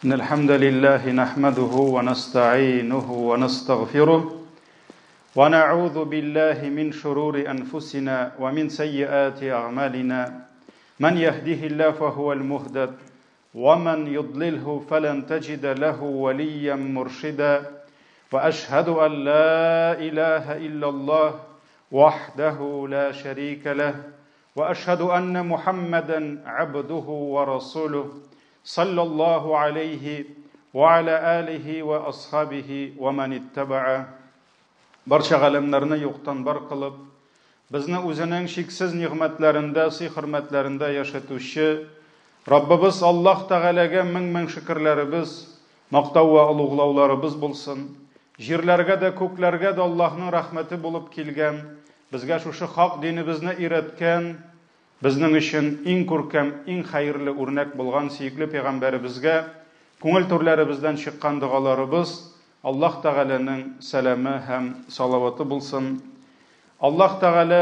إن الحمد لله نحمده ونستعينه ونستغفره ونعوذ بالله من شرور أنفسنا ومن سيئات أعمالنا من يهده الله فهو المهتد ومن يضلله فلن تجد له وليا مرشدا وأشهد أن لا إله إلا الله وحده لا شريك له وأشهد أن محمدا عبده ورسوله صلى الله عليه وعلى آله وأصحابه ومن اتبعه Барча галәмнәрне юктан бар кылып, безне үзенең чиксез нигъмәтләрендә, сый-хөрмәтләрендә яшәтүче Раббыбыз Аллаһ Тәгаләгә мең-мең шөкерләребез, мактау вә олуглауларыбыз булсын. Җирләргә дә, күкләргә дә Аллаһның рәхмәте булып килгән, безгә шушы хак динебезне өйрәткән, безнең өчен иң күркәм, иң хәерле үрнәк булган сөекле пәйгамбәребезгә күңел түрләребездән чыккан догаларыбыз, Аллаһ Тәгаләнең сәламе һәм салаваты булсын. Аллаһ Тәгалә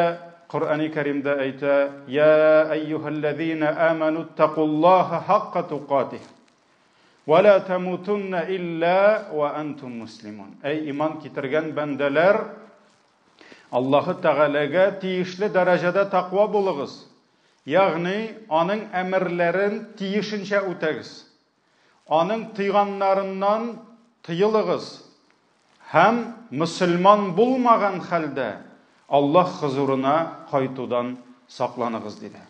Коръәни Кәримдә әйтә: "Я әйюһәлләзина аману тақуллаһа хакка тукатих. Ва ла тамутунна илля ва антум муслимун." Әй иман китергән бәндәләр, Аллаһы Тәгаләгә тиешле дәрәҗәдә тәкъва булыгыз. Ягъни аның әмерләрен тиешенчә үтәгез. Аның тыйганнарыннан тыелыгыз һәм мөселман булмаган хәлдә Аллаһ хозурына кайтудан сакланыгыз, диде.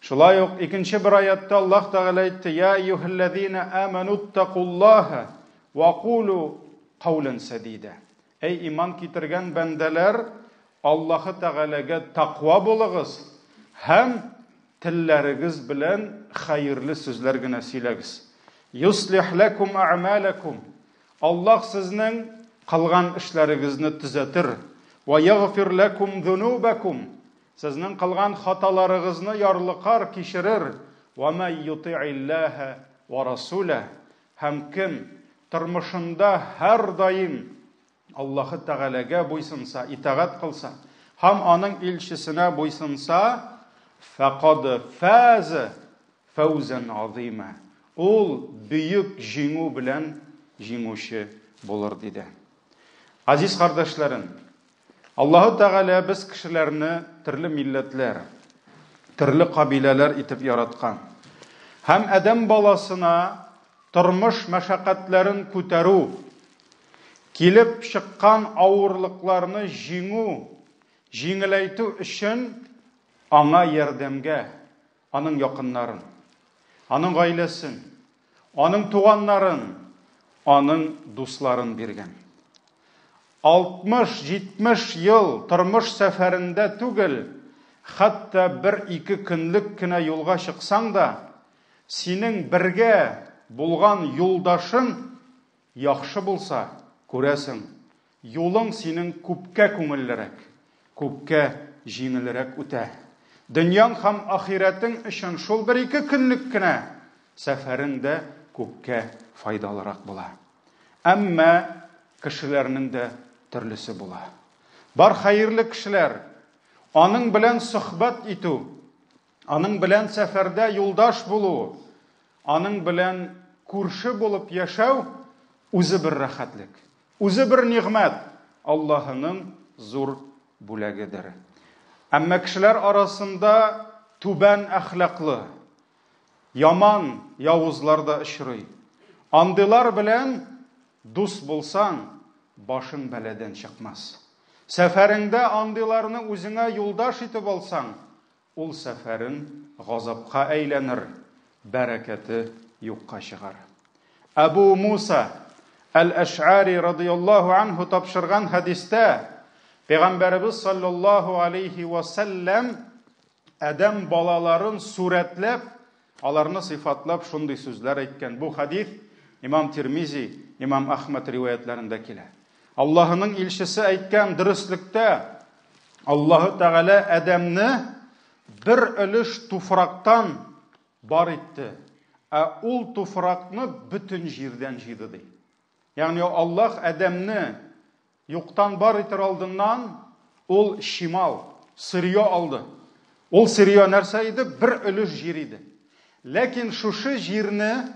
Шулай ук икенче бер аятта Аллаһ Тәгалә әйтте: "Я әйюһәлләзина амануттакуллаһа ва кулу каулан садида." Әй иман китергән бәндәләр, Аллаһы Тәгаләгә тәкъва булыгыз һәм телләрегез белән хәерле сүзләр генә сөйләгез. Юслих ләкум әгъмаләкум. Аллаһ сезнең кылган эшләрегезне төзәтер. Ва ягъфир ләкум зунубакум. Сезнең кылган хаталарыгызны ярлыкар, кичерер. Ва май юти'иллаһа ва расулах. Һәм кем тормышында һәрдаим Аллаһы Тәгаләгә буйсынса, итагать кылса һәм аның илчесенә буйсынса, фәкад фаза фәүзән азима. Ул бөек җиңү белән җиңүче булыр, диде. Азиз кардәшләрем, Аллаһы Тәгалә без кешеләрне төрле милләтләр, төрле кабиләләр итеп яраткан. Һәм адәм баласына тормыш мәшәкатьләрен күтәрү, килеп чыккан авырлыкларны җиңү, җиңеләйтү өчен аңа ярдәмгә аның якыннарын, аның гаиләсен, аның туганнарын, аның дусларын биргән. 60-70 ел тормыш сәфәрендә түгел, хәтта бер-ике көнлек кенә юлга чыксаң да, синең бергә булган юлдашың яхшы булса, күрәсең, юлың синең күпкә күңеллерәк, күпкә җиңелрәк үтә. Дөньяң һәм ахирәтең өчен шул бер-ике көнлек кенә сәфәрең дә күпкә файдалырак була. Әмма кешеләрнең дә төрлесе була. Бар хәерле кешеләр, аның белән сөхбәт итү, аның белән сәфәрдә юлдаш булу, аның белән күрше булып яшәү үзе бер рәхәтлек, үзе бер нигъмәт, Аллаһының зур бүләгедер. Әмма кешеләр арасында түбән әхлаклы, яман явызлар да очрый. Андыйлар белән дус булсаң, башың бәладән чыкмас. Сәфәреңдә андыйларны үзеңә юлдаш итеп алсаң, ул сәфәрен газапка әйләнер, бәрәкәте юкка чыгар. Әбу Муса Әл-Әш'ари радыяллаһу анһу тапшырган хәдистә Пәйгамбәребез саллаллаһу алейхи ва сәлләм адәм балаларын сурәтләп, аларны сыйфатлап шундый сүзләр әйткән. Бу хәдис Имам Тирмизи, Имам Әхмәд риваятләрендә килә. Аллаһының илчесе әйткән, дөреслектә Аллаһы Тәгалә Адәмне бер өлеш туфрактан бар итте, ә ул туфракны бөтен җирдән җыйды ди. Ягъни Аллаһ Адәмне юктан бар итер алдыннан ул чимал, сырье алды. Ул сырье нәрсә иде? Бер өлеш җир иде. Ләкин шушы җирне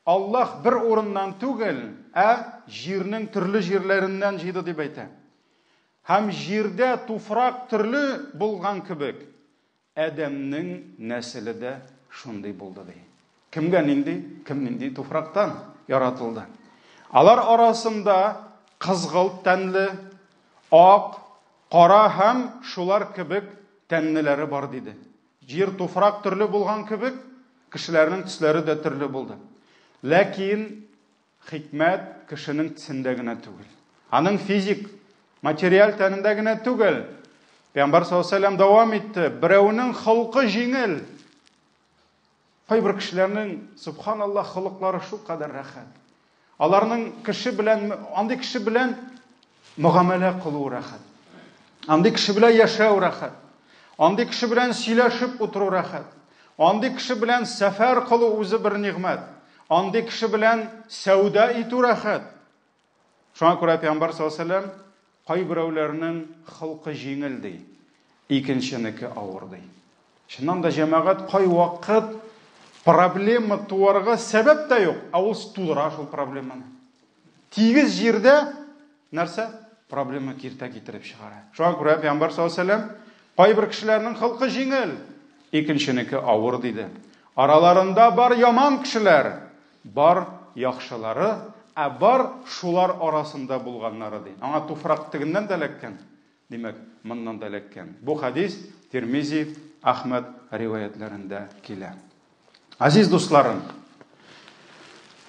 Аллаһ бер урыннан түгел, ә җирнең төрле җирләреннән җыйды дип әйтә. Һәм җирдә туфрак төрле булган кебек, Адәмнең нәселе дә шундый булды ди. Кемгә нинди, кем нинди туфрактан яратылды. Алар арасында кызгылт тәнле, ак, кара һәм шулар кебек тәнлеләре бар диде. Җир туфрак төрле булган кебек, кешеләрнең төсләре дә төрле булды. Ләкин Хикмәт кешенең тесендә генә түгел. Аның физик, материаль тәнендә генә түгел. Пәйгамбәр саллаллаһу алейһи дәвам итте. Берәүнең холкы җиңел. Кайбер кешеләрнең, субханаллаһ, холыклары шулкадәр рәхәт. Аларның кеше белән, андый кеше белән мөгамәлә кылу рәхәт. Андый кеше белән яшәү рәхәт. Андый кеше белән сөйләшеп утыру рәхәт. Андый кеше белән сәфәр кылу үзе бер нигъмәт. Андый кеше белән сәүдә итү рәхәт. Шуңа күрә Пәйгамбәр саллаллаһу алейһи вәсәлләм кайберәүләрнең холкы җиңел ди, икенченеке авыр ди. Чыннан да җәмәгать кайвакыт проблема туарга сәбәп тә юк, ә ул тудыра шул проблеманы. Тигез җирдә нәрсә? Проблема киртә китереп чыгара. Шуңа күрә Пәйгамбәр саллаллаһу алейһи вәсәлләм кайбер кешеләрнең холкы җиңел, икенченеке авыр диде. Араларында бар яман кешеләр, бар яхшылары, ә бар шулар арасында булганнары ди. Аңа туфрак тегеннән дә эләккән, димәк, моннан да эләккән. Бу хадис Тирмизи, Әхмәд риваятләрендә килә. Азиз дусларым,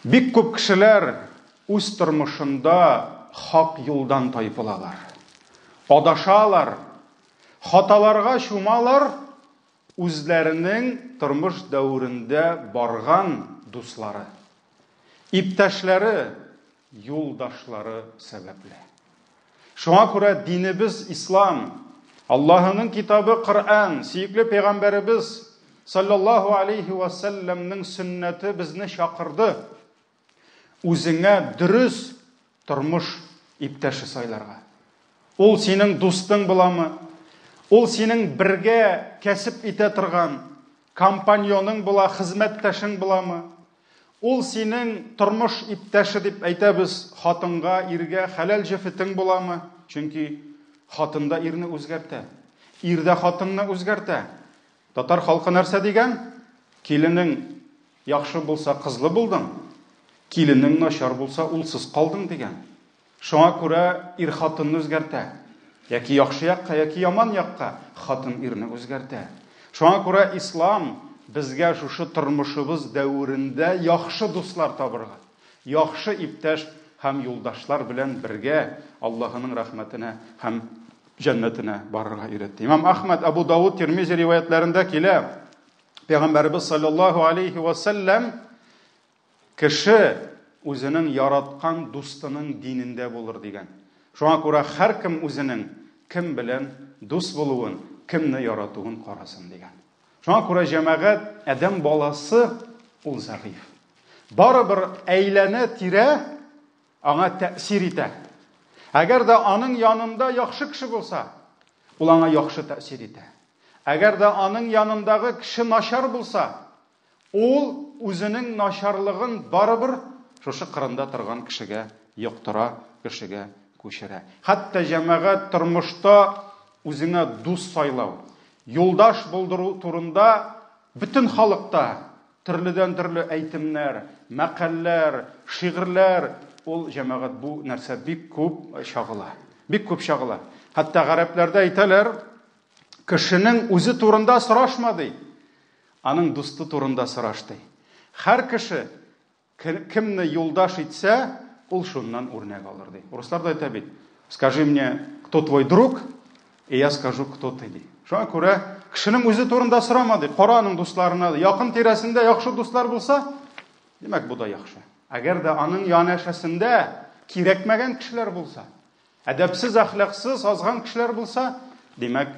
бик күп кешеләр үз тормышында хак юлдан тайпылалар. Адашалар, хаталарга чумалар, үзләренең тормыш дәверендә барган дуслары, иптәшләре, юлдашлары сәбәпле. Шуңа күрә динебез ислам, Аллаһының китабы Коръән, сөекле пәйгамбәребез саллаллаһу алейхи ва сәлләмнең сөннәте безне чакырды. Үзеңә дөрес тормыш иптәше сайларга. Ул синең дустың буламы? Ул синең бергә кәсеп итә торган компаньоның була, хезмәттәшең буламы? Ул синең тормыш иптәше дип әйтәбез, хатынга, иргә хәләл җефетең буламы? Чөнки хатын да ирне үзгәртә. Ир дә хатынны үзгәртә. Татар халкы нәрсә дигән? Киленең яхшы булса, кызлы булдың, киленең начар булса, улсыз калдың дигән. Шуңа күрә ир хатынны үзгәртә. Яки яхшы якка, яки яман якка хатын ирне үзгәртә. Шуңа күрә ислам безгә шушы тормышыбыз дәверендә яхшы дуслар табырга, яхшы иптәш һәм юлдашлар белән бергә Аллаһының рәхмәтенә һәм җәннәтенә барырга өйрәтте. Имам Ахмад, Абу Дауд, Тирмизи риваятләрендә килә. Пәйгамбәребез саллаллаһу алейхи ва саллям Кеше үзенең яраткан дустының динендә булыр дигән. Шуңа күрә һәркем үзенең кем белән дус булуын, кемне яратуын карасын дигән. Шуңа күрә җәмәгать, адәм баласы ул зәгыйфь. Барыбер әйләнә-тирә аңа тәэсир итә. Әгәр дә аның янында яхшы кеше булса, ул аңа яхшы тәэсир итә. Әгәр дә аның янындагы кеше начар булса, Ул үзенең начарлыгын барыбер шушы кырында торган кешегә йоктыра, кешегә күчерә. Хәтта җәмәгать тормышта үзеңә дус сайлау, юлдаш булдыру турында бөтен халыкта төрледән-төрле әйтемнәр, мәкальләр, шигырьләр, ул җәмәгать бу нәрсә бик күп чагыла. Бик күп чагыла. Хәтта гарәпләрдә әйтәләр, кешенең үзе турында сорашма ди. Аның дусты турында сораш, ди. Һәр кеше кемне юлдаш итсә, ул шуннан үрнәк алыр, ди. Урыслар да әйтә бит, скажи мне, кто твой друг, и я скажу, кто ты, ди. Шуңа күрә кешенең үзе турында сорама, ди. Кара аның дусларына, ди. Якын тирәсендә яхшы дуслар булса, димәк, бу да яхшы. Әгәр дә аның янәшәсендә кирәкмәгән кешеләр булса, Әдәпсез, әхлаксыз, азган кешеләр булса, димәк,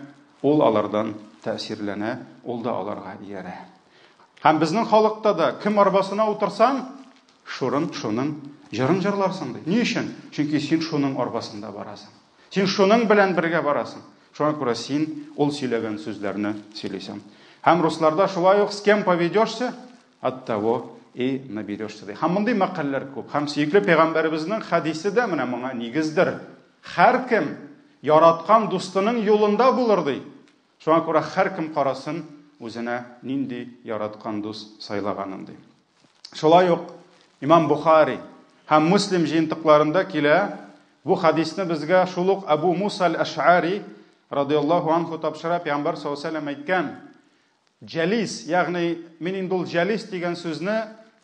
ул алардан тәэсирләнә, ул да аларга иярә. Һәм безнең халыкта да кем арбасына утырсаң, шурын, шуның җырын җырларсың ди. Ни өчен? Чөнки син шуның арбасында барасың. Син шуның белән бергә барасың. Шуңа күрә син ул сөйләгән сүзләрне сөйлисең. Һәм русларда шулай ук с кем поведешься, от того и наберешься, ди. Һәм мондый мәкальләр күп. Һәм сөекле пәйгамбәребезнең хәдисе дә менә моңа нигездер. Һәркем яраткан дустының юлында булыр, ди. Шуңа күрә һәркем карасын үзенә нинди яраткан дус сайлаганын, ди. Шулай ук Имам Бухари һәм Муслим җыентыкларында килә. Бу хадисне безгә шул ук Абу Муса аль-Аш'ари радияллаһу анху тапшыра, Пәйгамбәр саллаллаһу алейһи вәсәлләм әйткән: Җәлис, ягъни мин инде ул җәлис дигән сүзне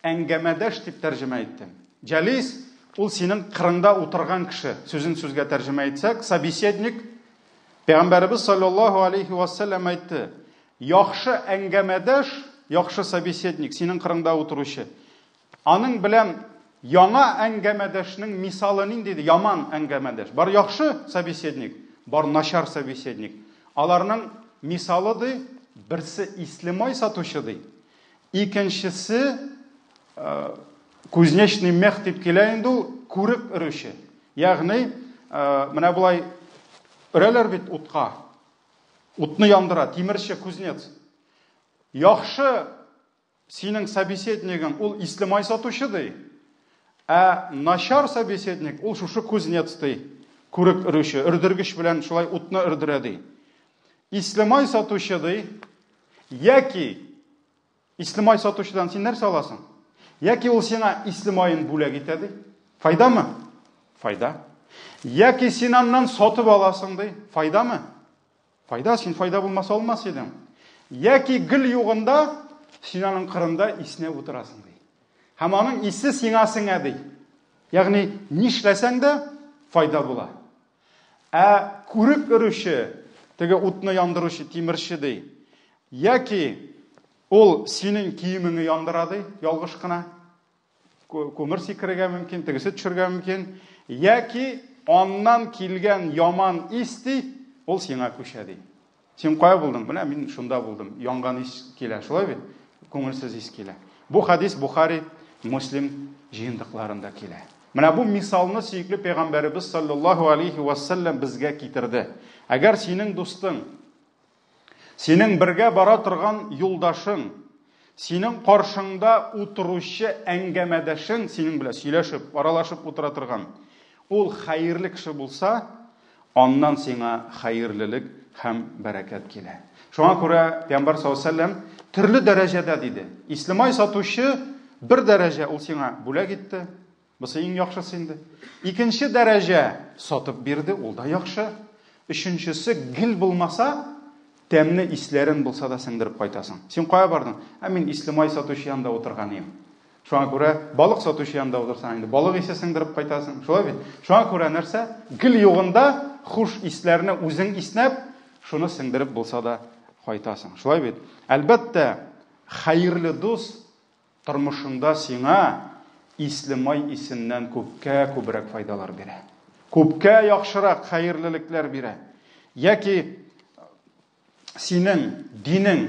әңгәмәдәш дип тәрҗемә иттем. Җәлис ул синең кырыңда утырган кеше. Сүзен сүзгә тәрҗемә итсәк, собеседник. Пәйгамбәребез саллаллаһу алейхи вассалам әйтте: "Яхшы әңгәмәдәш, яхшы собеседник, синең кырыңда утыручы. Аның белән яңа әңгәмәдәшнең мисалы нинди ди? Яман әңгәмәдәш. Бар яхшы собеседник, бар начар собеседник. Аларның мисалы ди, берсе исле май сатучы ди, икенчесе э, кузнечный мех дип килә инде ул, күрек өрүче. Ягъни, э, менә болай өрәләр бит утка. Утны яндыра, тимерче, кузнец. Яхшы Синең собеседнигың ул исле май сатучы ди. Ә начар собеседник ул шушы кузнец ди. Күрек өрүче, өрдергеч белән шулай утны өрдерә ди. Исле май сатучы ди. Яки исле май сатучыдан син нәрсә аласың? Яки ул сиңа исле маен бүләк итә ди. Файдамы? Файда. Яки син аннан сатып аласың ди. Файдамы? Файда, син файда булмаса алмас идең. Яки гел югында син аның кырында иснәп утырасың ди. Һәм аның исе сиңа сеңә ди. Ягъни нишләсәң дә файда була. Ә күрек өрүче, теге утны яндыручы тимерче ди. Яки ул синең киемеңне яндыра ди, ялгыш кына. Күмер сикерергә мөмкин, тегесе төшергә мөмкин. Яки аннан килгән яман ис ди, ул сиңа күчә ди. Син кая булдың? Менә мин шунда булдым. Янган ис килә, шулай бит? Күңелсез ис килә. Бу хадис Бухари, Муслим җыентыкларында килә. Менә бу мисалны сөекле пәйгамбәребез саллаллаһу алейхи вассалам безгә китерде. Әгәр синең дустың Синең бергә бара торган юлдашың, синең каршыңда утыручы әңгәмәдәшең, синең белән сөйләшеп, аралашып утыра торган, ул хәерле кеше булса, аннан сиңа хәерлелек һәм бәрәкәт килә. Шуңа күрә Пәйгамбәр саллаллаһу алейһи вәсәлләм төрле дәрәҗәдә диде. Ислемай сатучы бер дәрәҗә ул сиңа бүләк итте, Бусы иң яхшысы инде. Икенче дәрәҗә сатып бирде, ул да яхшы. Өченчесе гел булмаса, тәмне исләрен булса да сеңдереп кайтасың. Син кая бардың? Ә мин исле май сатучы янында утырган идем. Шуңа күрә балык сатучы янында утырсаң инде балык исе сеңдереп кайтасың. Шулай бит? Шуңа күрә нәрсә? Гел югында хуш исләрне үзең иснәп, шуны сеңдереп булса да кайтасың. Шулай бит? Әлбәттә, хәерле дус Тормышыңда сиңа исле май исеннән күпкә күбрәк файдалар бирә. Күпкә яхшырак хәерлелекләр бирә. Яки синең динең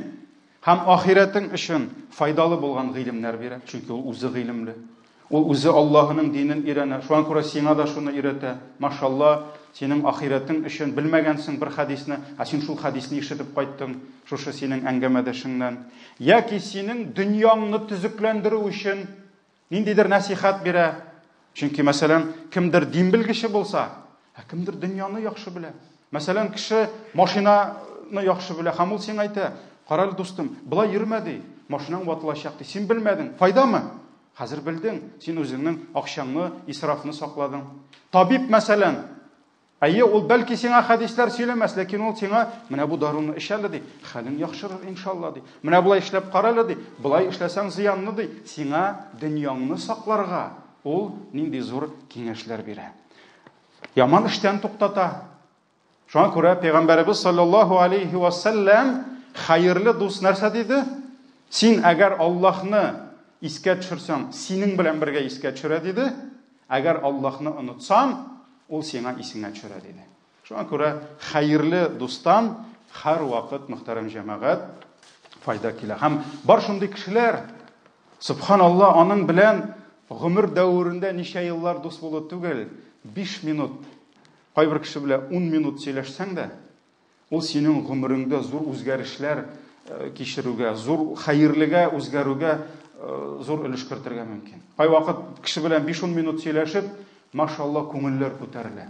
һәм ахирәтең өчен файдалы булган гыйлемнәр бирә, чөнки ул үзе гыйлемле. Ул үзе Аллаһының динен өйрәнә. Шуңа күрә сиңа да шуны өйрәтә. Машалла, синең ахирәтең өчен белмәгәнсең бер хәдисне, ә син шул хәдисне ишетеп кайттың, шушы синең әңгәмәдәшеңнән. Яки синең дөньяңны төзекләндерү өчен ниндидер нәсихәт бирә. Чөнки, мәсәлән, кемдер дин белгече булса, ә кемдер дөньяны яхшы белә. Мәсәлән, кеше машинаны яхшы белә һәм ул сиңа әйтә: "Карале, дустым, болай йөрмә ди, машинаң ватылачак ди. Син белмәдең, файдамы? Хәзер белдең, син үзеңнең акчаңны, исрафны сакладың. Табиб, мәсәлән, әйе, ул бәлки сиңа хәдисләр сөйләмәс, ләкин ул сиңа менә бу даруны эч әле ди, хәлең яхшырыр иншалла ди. Менә болай эшләп кара әле ди, болай эшләсәң зыянны ди. Сиңа дөньяңны сакларга ул нинди зур киңәшләр бирә. Яман эштән туктата. Шуңа күрә Пәйгамбәребез саллаллаһу алейхи ва саллям хәерле дус нәрсә диде? Син әгәр Аллаһны искә төшерсәң, синең белән бергә искә төшерә диде. Әгәр Аллаһны онытсаң, ул сиңа исеңә төшерә диде. Шуңа күрә хәерле дустан һәрвакыт, мөхтәрәм җәмәгать, файда килә. Һәм бар шундый кешеләр, субханалла, аның белән гомер дәверендә ничә еллар дус булу түгел, 5 минут Кайбер кеше белән ун минут сөйләшсәң дә, ул синең гомереңдә зур үзгәрешләр кичерүгә, зур хәерлегә үзгәрүгә зур өлеш кертергә мөмкин. Кайвакыт кеше белән 5-10 минут сөйләшеп, машалла, күңелләр күтәрелә.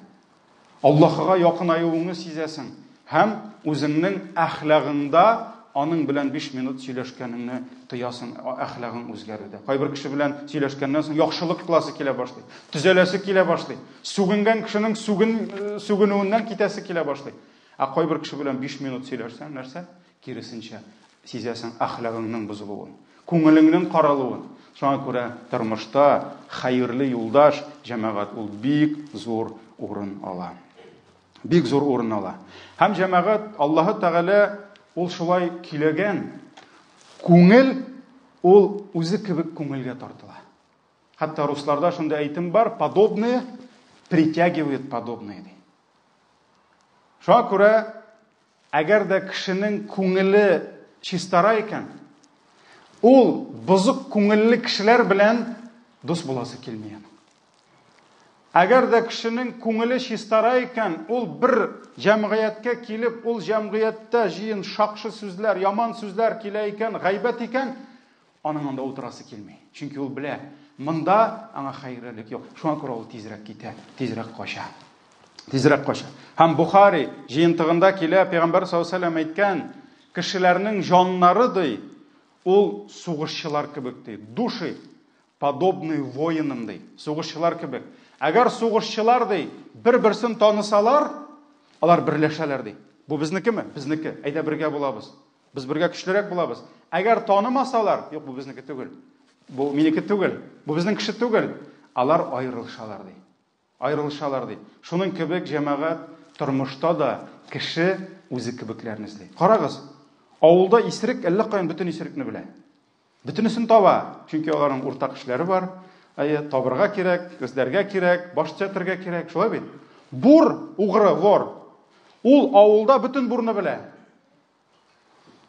Аллаһыга якынаюыңны сизәсең һәм үзеңнең әхлагыңда аның белән 5 минут сөйләшкәнеңне тоясың, әхлагың үзгәрүдә. Кайбер кеше белән сөйләшкәннән соң яхшылык кыласы килә башлый, төзәләсе килә башлый, сүгенгән кешенең сүген сүгенүеннән китәсе килә башлый. Ә кайбер кеше белән 5 минут сөйләшсәң, нәрсә? Киресенчә, сизәсең әхлагыңның бозылуын, күңелеңнең каралуын. Шуңа күрә тормышта хәерле юлдаш, җәмәгать, ул бик зур урын ала. Бик зур урын ала. Һәм җәмәгать, Аллаһы Тәгалә ул шулай көйләгән, күңел ул үзе кебек күңелгә тартыла. Хәтта русларда шундый әйтем бар, подобные притягивают подобные ди. Шуңа күрә әгәр дә кешенең күңеле чистара икән, ул бозык күңелле кешеләр белән дус буласы килми аның. Әгәр дә кешенең күңеле чистара икән, ул бер җәмгыятькә килеп, ул җәмгыятьтә җыен шакшы сүзләр, яман сүзләр килә икән, гайбәт икән, аның анда утырасы килми. Чөнки ул белә, монда аңа хәерлелек юк. Шуңа күрә ул тизрәк китә, тизрәк кача. Тизрәк кача. Һәм Бухари җыентыгында килә, Пәйгамбәр саллаллаһу алейһи ва әйткән, кешеләрнең җаннары ди, ул сугышчылар кебек ди. Души подобны воинам ди, сугышчылар кебек. Әгәр сугышчылар ди, бер-берсен танысалар, алар берләшәләр ди. Бу безнекеме? Безнеке. Әйдә бергә булабыз. Без бергә көчлерәк булабыз. Әгәр танымасалар, юк, бу безнеке түгел. Бу минеке түгел. Бу безнең кеше түгел. Алар аерылышалар ди. Аерылышалар ди. Шуның кебек җәмәгать тормышта да кеше үзе кебекләрне эзли. Карагыз, авылда исерек әллә каян бөтен исерекне белә. Бөтенесен таба, чөнки аларның уртак эшләре бар. Әйе, табырга кирәк, эзләргә кирәк, баш төзәтергә кирәк, шулай бит? Бур, угры, вор. Ул авылда бөтен бурны белә.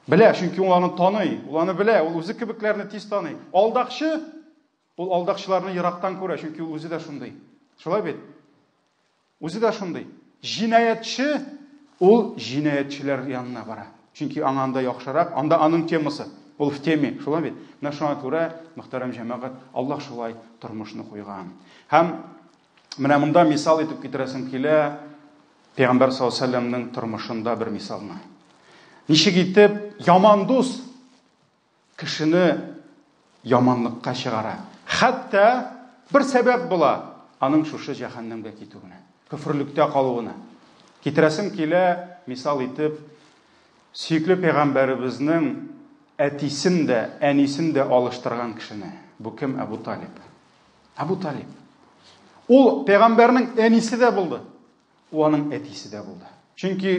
Белә, чөнки ул аны таный, ул аны белә, ул үзе кебекләрне тиз таный. Алдакчы, ул алдакчыларны ерактан күрә, чөнки ул үзе дә шундый. Шулай бит? Үзе дә шундый. Җинаятьче ул җинаятьчеләр янына бара. Чөнки аңа анда яхшырак, анда аның темасы. Ул в теме, шулай бит? Менә шуңа күрә, мөхтәрәм җәмәгать, Аллаһ шулай тормышны куйган. Һәм менә монда мисал итеп китерәсем килә Пәйгамбәр саллаллаһу алейһи вәсәлләмнең тормышында бер мисалны. Ничек итеп яман дус кешене яманлыкка чыгара. Хәтта бер сәбәп була аның шушы җәһәннәмгә китүенә, көферлектә калуына. Китерәсем килә, мисал итеп, сөекле пәйгамбәребезнең әтисен дә, әнисен дә алыштырган кешене. Бу кем? Әбу Талиб. Әбу Талиб. Ул пәйгамбәрнең әнисе дә булды. Ул аның әтисе дә булды. Чөнки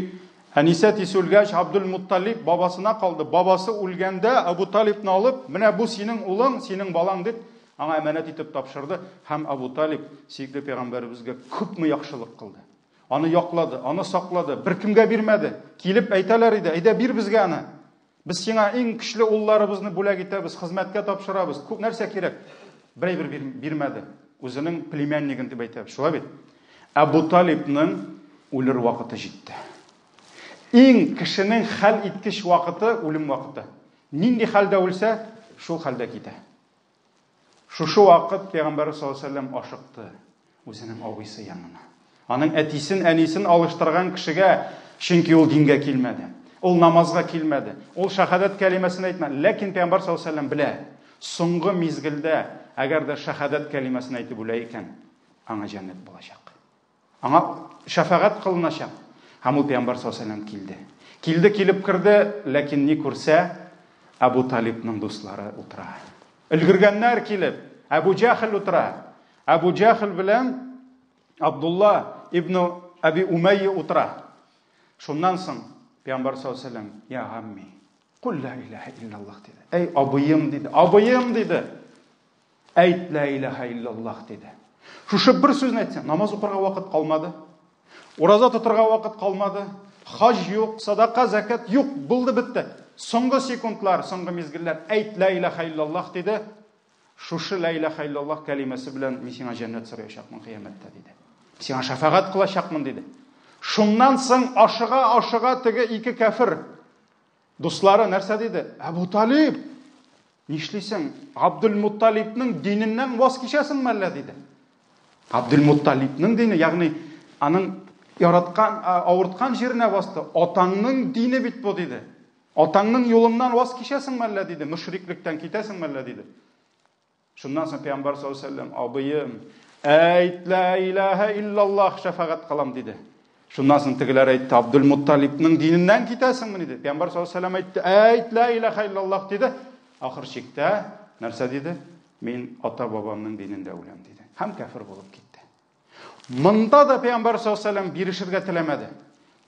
әнисе әтисе үлгәч, Абдул Мутталиб бабасына калды. Бабасы үлгәндә Абу Талибны алып, менә бу синең улың, синең балаң дип, аңа әманәт итеп тапшырды. Һәм Абу Талиб сөекле пәйгамбәребезгә күпме яхшылык кылды. Аны яклады, аны саклады, беркемгә бирмәде. Килеп әйтәләр иде, әйдә бир безгә аны. Без сиңа иң көчле улларыбызны бүләк итәбез, хезмәткә тапшырабыз. Күп нәрсә кирәк. Бер әйбер бирмәде. Үзенең племяннигын дип әйтәбез. Шулай бит? Әбу Талибның үлер вакыты җитте. Иң кешенең хәл иткеч вакыты үлем вакыты. Нинди хәлдә үлсә, шул хәлдә китә. Шушы вакыт Пәйгамбәрбез саллаллаһу алейһи ва сәлләм ашыкты үзенең абыйсы янына. Аның әтисен, әнисен алыштырган кешегә, чөнки ул дингә килмәде. Ул намазга килмәде. Ул шәһадәт кәлимәсен әйтмәде. Ләкин Пәйгамбәр саллаллаһу алейһи ва сәлләм белә, соңгы мизгелдә әгәр дә шәһадәт кәлимәсен әйтеп үлә икән, аңа җәннәт булачак. Аңа шәфәгать кылыначак. Һәм ул пәйгамбәр саллаллаһу алейһи ва килде. Килде, килеп керде, ләкин ни күрсә, Әбу Талибның дуслары утыра. Өлгергәннәр килеп, Әбу Җәхел утыра. Әбу Җәхел белән Абдулла ибн Әби Умайя утыра. Шуннан соң пәйгамбәр саллаллаһу алейһи ва сәлләм, "Я гамми, кул ла илаһа иллаллаһ" диде. Әй абыем диде. Абыем диде. Әйт лә илаһа иллаллаһ диде. Шушы бер сүзне әйтсәң, намаз укырга вакыт калмады. Ураза тотырга вакыт калмады. Хаҗ юк, садака, закат юк, булды бетте. Соңгы секундлар, соңгы мизгелләр әйт лә илаһа иллаллаһ диде. Шушы лә илаһа иллаллаһ кәлимәсе белән мин сиңа җәннәт сораячакмын кыямәттә диде. Сиңа шәфәгать кылачакмын диде. Шуннан соң ашыга-ашыга теге ике кәфер дуслары нәрсә диде? Әбу Талиб. Нишлисең? Абдул-Мутталибның диненнән ваз кичәсеңме әллә? Диде. Абдул-Мутталибның дине, ягъни аның яраткан, авырткан җиренә басты. Атаңның дине бит бу, диде. Атаңның юлыннан ваз кичәсеңме әллә, диде. Мөшриклектән китәсеңме әллә, диде. Шуннан соң Пәйгамбәр саллаллаһу алейһи вәсәлләм, абыем, әйт ла илаһа иллаллаһ, шәфәгать кылам, диде. Шуннан соң тегеләр әйтте, Абдул-Мутталибның диненнән китәсеңме, диде. Пәйгамбәр саллаллаһу алейһи вәсәлләм әйтте, әйт ла илаһа иллаллаһ, диде. Ахыр чиктә нәрсә диде? Мин ата-бабамның динендә үләм, диде. Һәм кәфер булып китте. Монда да Пәйгамбәр саллаллаһу алейһи вәсәлләм бирешергә теләмәде.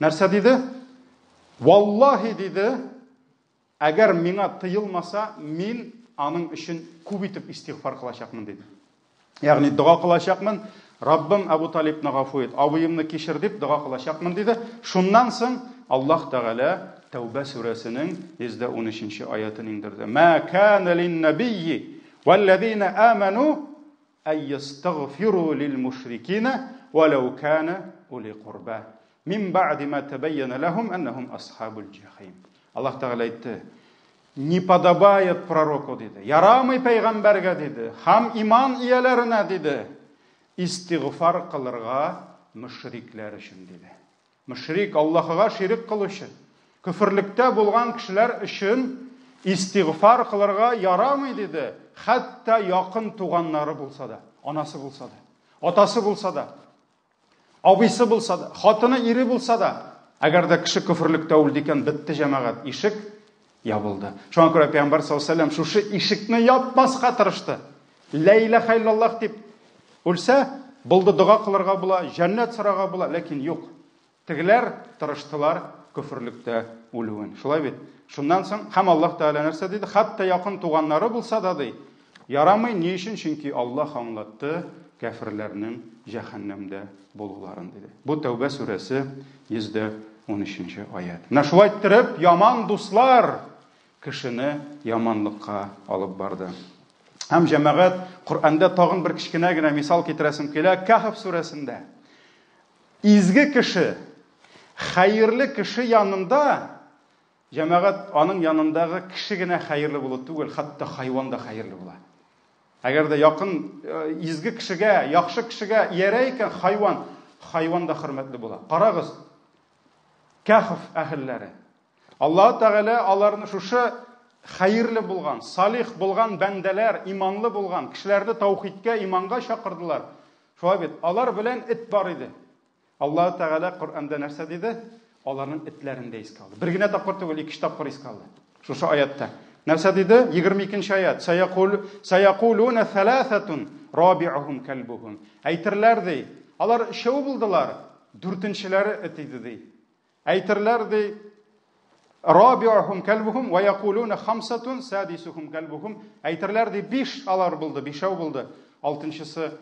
Нәрсә диде? Валлаһи, диде, әгәр миңа тыелмаса, мин аның өчен күп итеп истигъфар кылачакмын, диде. Ягъни дога кылачакмын, Раббым Абу Талибны гафу ит, абыемны кичер дип дога кылачакмын, диде. Шуннан соң Аллаһ Тәгалә Тәүбә сүрәсенең 113 аятын иңдерде. Ма кана лин-набийи валлазина аману әй ястагфиру лил мушрикина валау кана ули курба мин ба'ди ма табайяна лахум аннахум асхабул джахим. Аллаһ Тәгалә әйтте, не подобает пророку, диде. Ярамый пәйгамбәргә, диде. Һәм иман ияләренә, диде. Истигъфар кылырга мөшрикләр өчен, диде. Мөшрик, Аллаһыга ширек кылучы, көферлектә булган кешеләр өчен истигъфар кылырга ярамый, диде. Хәтта якын туганнары булса да, анасы булса да, атасы булса да, абыйсы булса да, хатыны, ире булса да, әгәр дә кеше көферлектә үлде икән, бетте җәмәгать, ишек ябылды. Шуңа күрә Пәйгамбәр саллаллаһу алейһи вәсәлләм шушы ишекне япмаска тырышты. Ла илаһа иллаллаһ дип үлсә, булды, дога кылырга була, җәннәт сорарга була, ләкин юк. Тегеләр тырыштылар көферлектә үлүен. Шулай бит? Шуннан соң һәм Аллаһ Тәгалә нәрсә диде? Хәтта якын туганнары булса да ди, ярамый. Ни өчен? Чөнки Аллаһ аңлатты кәферләрнең җәһәннәмдә булуларын, диде. Бу Тәүбә сүрәсе 113 аят. Менә шулай иттереп, яман дуслар кешене яманлыкка алып барды. Һәм җәмәгать, Коръәндә тагын бер кечкенә генә мисал китерәсем килә. Кәһф сүрәсендә изге кеше, хәерле кеше янында, җәмәгать, аның янындагы кеше генә хәерле булу түгел, хәтта хайван да хәерле була. Әгәр дә якын изге кешегә, яхшы кешегә иярә икән хайван, хайван да хөрмәтле була. Карагыз, Кәһф әһелләре. Аллаһ Тәгалә аларны шушы хәерле булган, салих булган бәндәләр, иманлы булган кешеләрне таухидкә, иманга чакырдылар. Шулай бит, алар белән эт бар иде. Аллаһ Тәгалә Коръәндә нәрсә диде? Аларның этләрен дә искә алды. Бер генә тапкыр түгел, ике тапкыр искә алды. Шушы аятта. Нәрсә диде? 22 аят. Саякул саякулуна саласатун рабиухум калбухум. Әйтерләр ди. Алар өчәү булдылар, дүртенчеләре эт иде ди. Әйтерләр ди, Рабиухум кәлбухум ва якулуна хамсатун садисухум кәлбухум. Әйтерләр ди, биш алар булды, бишәү булды. Алтынчысы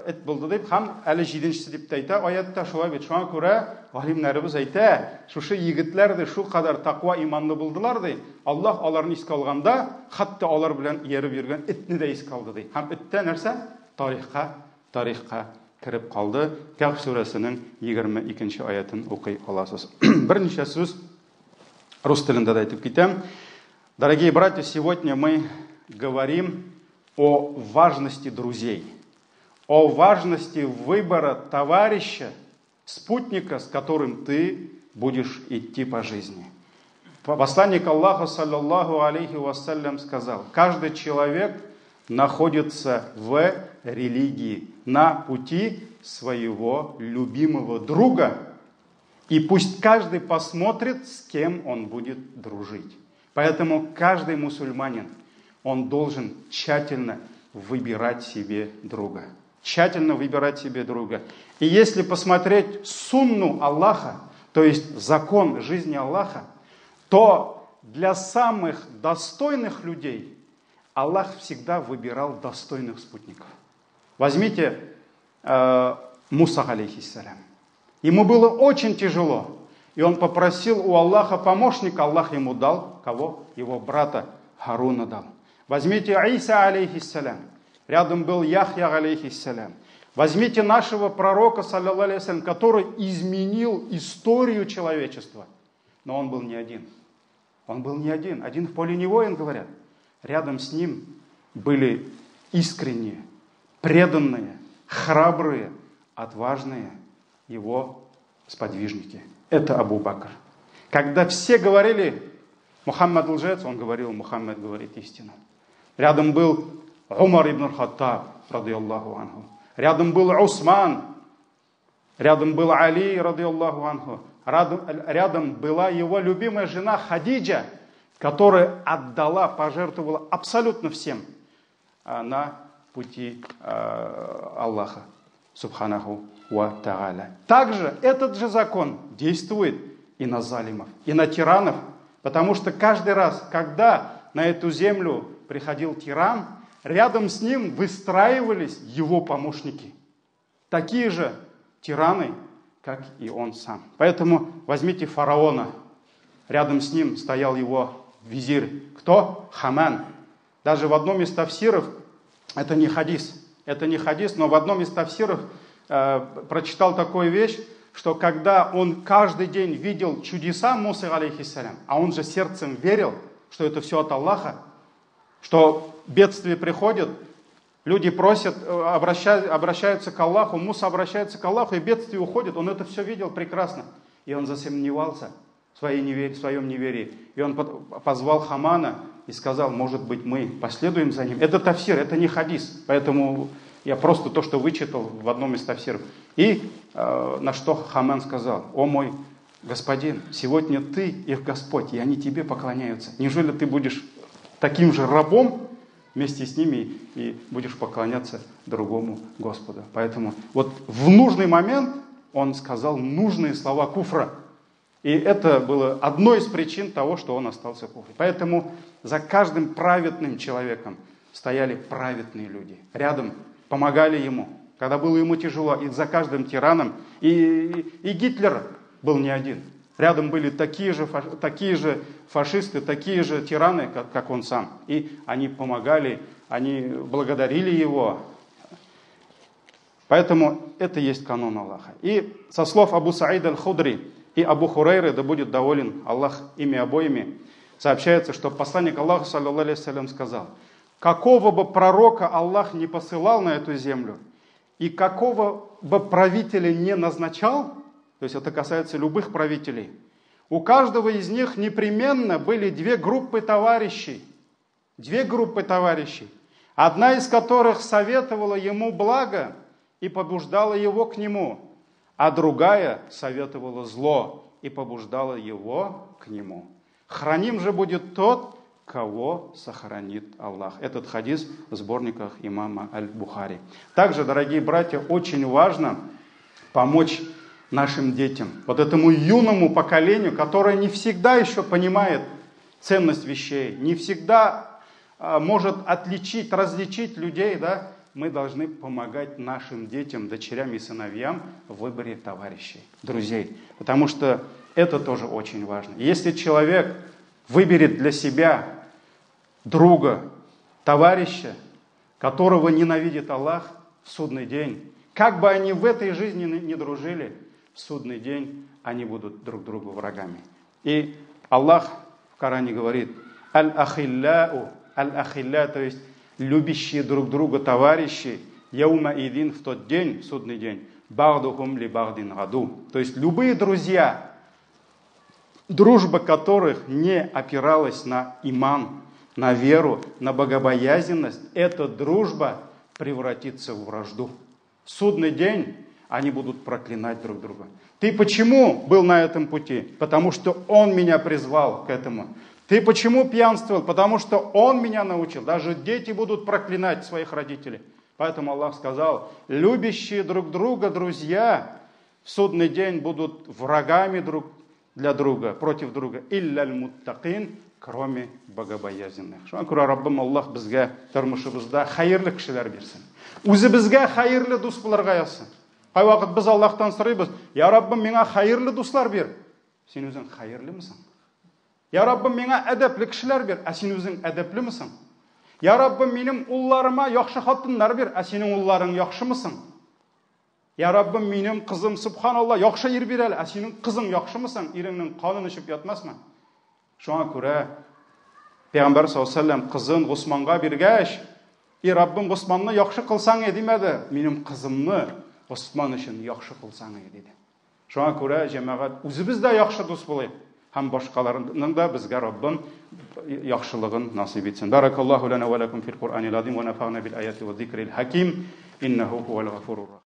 эт булды дип һәм әле җиденчесе дип тә әйтә аятта, шулай бит. Шуңа күрә галимнәребез әйтә, шушы егетләр ди шул кадәр таква иманлы булдылар ди. Аллаһ аларны искә алганда, хәтта алар белән ияреп йөргән этне дә искә алды ди. Һәм эттә нәрсә? Тарихка кереп калды. Кәһф сүрәсенең 22 аятын укый аласыз. Берничә сүз рус телендә дә әйтеп китәм. Дорогие братья, сегодня мы говорим о важности друзей, о важности выбора товарища, спутника, с которым ты будешь идти по жизни. Посланник Аллаха, саллаллаху алейхи вассалям, сказал: каждый человек находится в религии, на пути своего любимого друга, и пусть каждый посмотрит, с кем он будет дружить. Поэтому каждый мусульманин, он должен тщательно выбирать себе друга. Тщательно выбирать себе друга. И если посмотреть сунну Аллаха, то есть закон жизни Аллаха, то для самых достойных людей Аллах всегда выбирал достойных спутников. Возьмите Муса, алейхиссалям. Ему было очень тяжело. И он попросил у Аллаха помощника. Аллах ему дал кого? Его брата Харуна дал. Возьмите Иса, алейхиссалям. Рядом был Яхья, алейхиссалям. Возьмите нашего пророка, саллаллаху алейхи, который изменил историю человечества. Но он был не один. Он был не один. Один в поле не воин, говорят. Рядом с ним были искренние, преданные, храбрые, отважные его сподвижники. Это Абу Бакр. Когда все говорили, Мухаммад лжец, он говорил, Мухаммад говорит истину. Рядом был Умар ибн Хаттаб, радиаллаху анху. Рядом был Усман, рядом был Али, радиаллаху анху. Рядом была его любимая жена Хадиджа, которая отдала, пожертвовала абсолютно всем на пути Аллаха, субханаху ва тааля. Также этот же закон действует и на залимов, и на тиранов, потому что каждый раз, когда на эту землю приходил тиран, рядом с ним выстраивались его помощники. Такие же тираны, как и он сам. Поэтому возьмите фараона. Рядом с ним стоял его визирь. Кто? Хаман. Даже в одном из тафсиров, это не хадис, но в одном из тафсиров прочитал такую вещь, что когда он каждый день видел чудеса Мусы, алейхиссалям, а он же сердцем верил, что это все от Аллаха, что бедствие приходит, люди просят, обращаются к Аллаху, Муса обращается к Аллаху, и бедствие уходит. Он это все видел прекрасно. И он засомневался в своем неверии. И он позвал Хамана и сказал, может быть, мы последуем за ним. Это тафсир, это не хадис. Поэтому я просто то, что вычитал в одном из тафсиров. И на что Хаман сказал, о мой господин, сегодня ты их Господь, и они тебе поклоняются. Неужели ты будешь таким же рабом вместе с ними и будешь поклоняться другому Господу? Поэтому вот в нужный момент он сказал нужные слова куфра. И это было одной из причин того, что он остался в куфре. Поэтому за каждым праведным человеком стояли праведные люди. Рядом помогали ему, когда было ему тяжело. И за каждым тираном. И Гитлер был не один. Рядом были такие же фашисты, такие же тираны, как он сам. И они помогали, они благодарили его. Поэтому это и есть канон Аллаха. И со слов Абу Саида аль-Худри и Абу Хурайры, да будет доволен Аллах ими обоими, сообщается, что посланник Аллаха, саллаллаху алейхи ва саллям, сказал, какого бы пророка Аллах не посылал на эту землю, и какого бы правителя не назначал, то есть это касается любых правителей, у каждого из них непременно были две группы товарищей. Две группы товарищей, одна из которых советовала ему благо и побуждала его к нему, а другая советовала зло и побуждала его к нему. Храним же будет тот, кого сохранит Аллах. Этот хадис в сборниках имама Аль-Бухари. Также, дорогие братья, очень важно помочь нашим детям, вот этому юному поколению, которое не всегда еще понимает ценность вещей, не всегда может отличить, различить людей, да, мы должны помогать нашим детям, дочерям и сыновьям в выборе товарищей, друзей, потому что это тоже очень важно. Если человек выберет для себя друга, товарища, которого ненавидит Аллах в судный день, как бы они в этой жизни не дружили, в судный день они будут друг другу врагами. И Аллах в Коране говорит, «Аль-ахилляу», аль-ахилля, то есть любящие друг друга товарищи, яума идин, в тот день, в судный день, багдухум ли багдин аду. То есть любые друзья, дружба которых не опиралась на иман, на веру, на богобоязненность, эта дружба превратится в вражду. В судный день они будут проклинать друг друга. Ты почему был на этом пути? Потому что он меня призвал к этому. Ты почему пьянствовал? Потому что он меня научил. Даже дети будут проклинать своих родителей. Поэтому Аллах сказал, любящие друг друга друзья в судный день будут врагами друг для друга, против друга. Илляль муттакин, кроме богобоязненных. Шуңа күрә Раббым Аллаһ безгә тормышыбызда хәерле кешеләр бирсен. Үзебезгә хәерле дус булырга язсын. Кайвакыт без Аллаһтан сорыйбыз, я Раббым, миңа хәерле дуслар бир. Син үзең хәерлемесең? Я Раббым, миңа әдәпле кешеләр бир. Ә син үзең әдәплемесең? Я Раббым, минем улларыма яхшы хатыннар бир. Ә синең улларың яхшымысың? Я Раббым, минем кызым, субханалла, яхшы ир бир әле. Ә синең кызың яхшымысың? Иреңнең канын эчеп ятмасмы? Шуңа күрә Пәйгамбәр саллаллаһу алейһи вәсәлләм кызын Госманга биргәч, "И Раббым, Госманны яхшы кылсаң иде" димәде, "Минем кызымны Госман өчен яхшы кылсаң иде" диде. Шуңа күрә, җәмәгать, үзебез дә яхшы дус булыйк һәм башкаларның да безгә Раббым яхшылыгын насыйп итсен. Баракаллаһу лана ва лакум фил Куръанил азим ва нафагна бил аяти ва зикрил хаким. Иннаху хувал гафурур рахим.